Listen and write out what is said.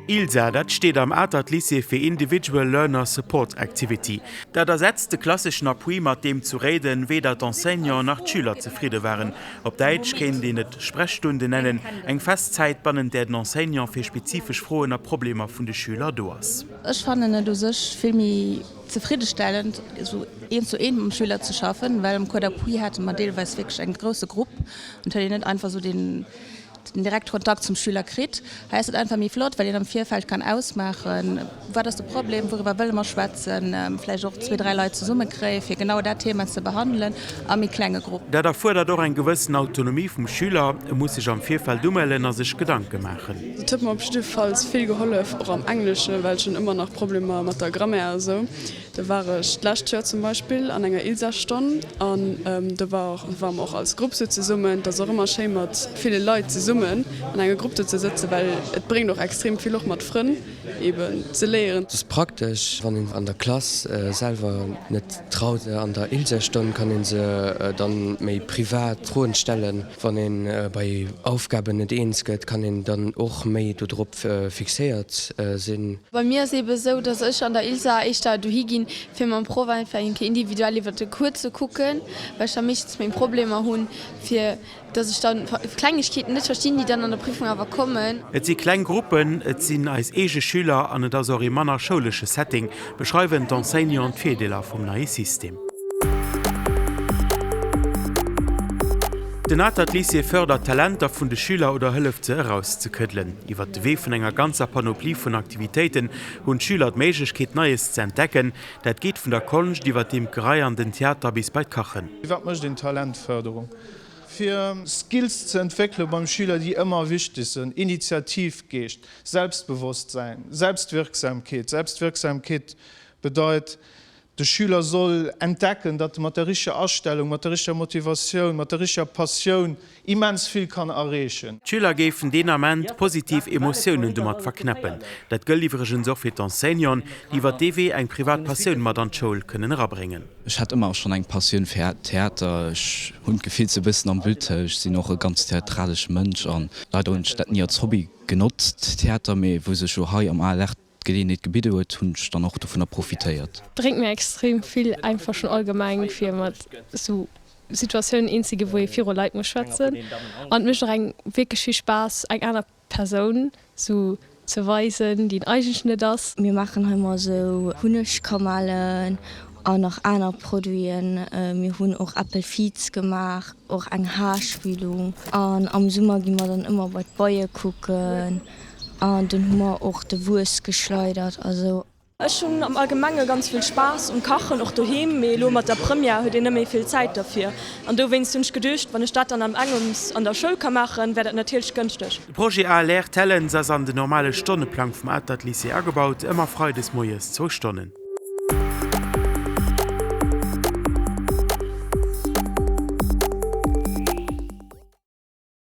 ILSA, dat steet am Atert Lycée fir Individual Learner Support Activity. Dat ersetzt de klasseschen Appui, mat deem zu Réiden weder d'Enseignanten nach d'Schüler zefridde waren. Op Däitsch kéint een et Sprechstunde nennen, eng fest Zäit, bannent där den Enseignant fir spezifesch Froen a Problemer vun de Schüler do ass. Ech fannen et u sech vill méi zefriddestellend, esou eent zu eent mam Schüler ze schaffen, well am Cours d'appui hate mer deelweis wierklech eng grousse Grupp an et huet een net einfach esou deen den direkte Kontakt zum Schüler kritt. Hei ass et einfach méi flott, well een am Virfeld kann ausmaachen, wat ass de Problem, wouriwwer wëlle mer schwätzen, vläicht och zwee, dräi Leit zesummekréien, fir genau dat Thema ze behandelen a méi klenge Gruppen. Dat erfuerdert och eng gewëssen Autonomie vum Schüler, e muss sech am Virfeld umellen a sech Gedanke maachen. Et huet mer op jiddefalls vill gehollef, och am Engleschen, well ech hunn ëmmer nach Problemer mat der Grammaire a sou. Do war ech d'lescht Joer zum Beispill an enger ILSA-Stonn an do war och, ware mer och als Grupp sou zesummen. Et ass och ëmmer schéi mat ville Leit zesummen an enger Grupp do ze sëtzen, well et bréngt och extrem vill och mat Frënn eben ze léieren. Et ass praktesch, wann een an der Klass selwer net traut. An der ILSA-Stonn kann ee se dann méi privat Froen stellen. Wann ee bei Aufgaben net eens gëtt, kann een dann och méi dodrop fixéiert sinn. Bei mir ass eben esou, dass ech an der ILSA éischter dohi ginn, fir mam Proff einfach eng Kéier individuell iwwert de Cours ze kucken, well ech da meeschtens meng Problemer hunn, fir dass ech dann Klengegkeeten net verstinn, déi dann an der Prüfung awer kommen. Et si kleng Gruppen, et sinn eis eege Schüler an et ass och ee manner schoulesche Setting, beschreiwen d'Enseignanten d'Virdeeler vum neie System. Den Atert Lycée fërdert d'Talenter vun de Schüler oder hëlleft se erauszekëddelen. Iwwer de Wee vun enger ganzer Panoplie vun Aktivitéiten hunn d'Schüler d'Méiglechkeet Neies ze entdecken. Dat geet vun der Konscht iwwer d'Imkerei an den Theater bis bei d'Kachen. Wat mécht een Talentfërderung? Fir Skills ze entwéckele beim Schüler, déi ëmmer wichteg sinn, Initiativgeescht, Selbstbewosstsäin, Selbstwirksamkeet. Selbstwirksamkeet bedeit, De Schüler soll entdecken, datt e mat der richteger Astellung, mat der richteger Motivatioun, mat der richteger Passioun immens vill kann erreechen. D'Schüler géifen deen Ament positiv Emotiounen domat verknäppen. Dat gëllt iwwregens och fir d'Enseignanten, déi iwwer dee Wee eng privat Passioun mat an d'Schoul kënnen erabréngen. Ech hat ëmmer schonn eng Passioun fir Theater. Ech hunn d'Gefill ze bëssen am Blutt. Ech sinn och e ganz theatralesche Mënsch an leider hunn ech dat ni als Hobby genotzt, Theater, mee wou sech elo hei am ALR d'Geleeënheet gebidde huet, hunn ech dann och dovunner profitéiert. Bréngt mir extrem vill, einfach schon allgemeng fir mat sou Situatiounen eens ze ginn, wou ee viru Leit muss schwätzen. An et mécht och engem wierklech vill Spaass eng aner Persoun sou ze weisen, déi een eigentlech net ass. Mir maachen hei mol sou Hunnegkamellen an nach aner Produiten. Mir hunn och Äppelviz gemaach, och eng Haarspülung. An am Summer gi mer dann ëmmer bei d'Beie kucken. An dunn hu mer och de Wues geschleidert a sou. Ech hunn am Allgemenge ganz vill Spaass um Kachen, och doheem, mee elo mat der Première huet een net méi vill Zäit derfir. An dowéinst hunn ech geduecht, wann ech dat dann am engems an der Schoul ka maachen, wär dat natierlech gënschteg. De Projet ALR Talents ass an den normale Stonneplang vum Atert Lycée agebaut, ëmmer freides moies zwou Stonnen.